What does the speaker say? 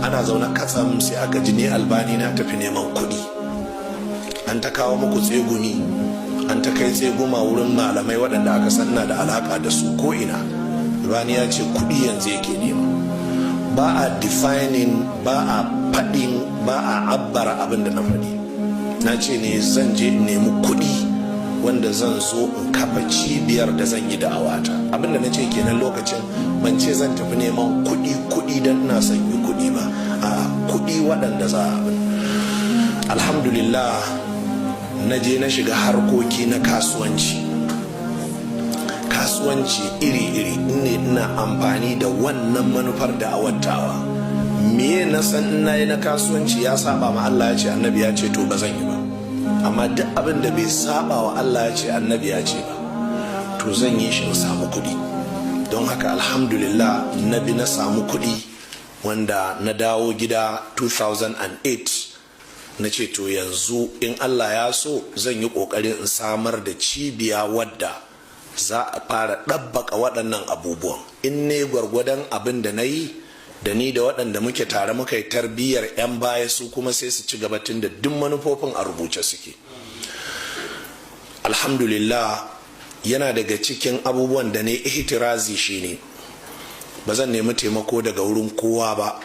Ana zaune katsam sai aka ji ni Albani na tafi neman kuɗi. An ta kawo muku tsegumi, an ta kai tseguma wurin malamai waɗanda aka sanna da alaka da su ko ina. Albani ya ce kuɗi yanzu yake nema. Ba a defining, ba a faɗin, ba a abbara abin da na faɗi. Na ce ne zan je in nemi kuɗi wanda zan zo in kafa cibiyar da zan yi da'awata. Abin da na ce kenan lokacin. Ban ce zan tafi neman kuɗi kuɗi don ina son yi kuɗi ba, a kuɗi waɗanda za a abin. Alhamdulillah, na je na shiga harkoki na kasuwanci, kasuwanci iri-iri ne. Ina amfani da wannan manufar da awattawa. Me na san ina yi na kasuwanci ya saba ma Allah ya ce Annabi ya ce, to ba zan yi ba. Amma duk abin da bai saba wa Allah ya ce Annabi ya ce ba, to zan yi shi in samu kuɗi. Don haka, alhamdulillah, na bi na samu kuɗi wanda na dawo gida 2008. Na ce to yanzu in Allah ya so zan yi ƙoƙarin in samar da cibiya wadda za a fara ɗabbaka waɗannan abubuwan. In ne gwargwadon abin da na yi da ni da waɗanda muke tare muka yi tarbiyyar 'yan baya, su kuma sai su ci gaba, tun da duk manufofin a rubuce suke. Alhamdulillah, yana daga cikin abubuwan da ne ihtirazi shine ba zan nemi taimako daga wurin kowa ba.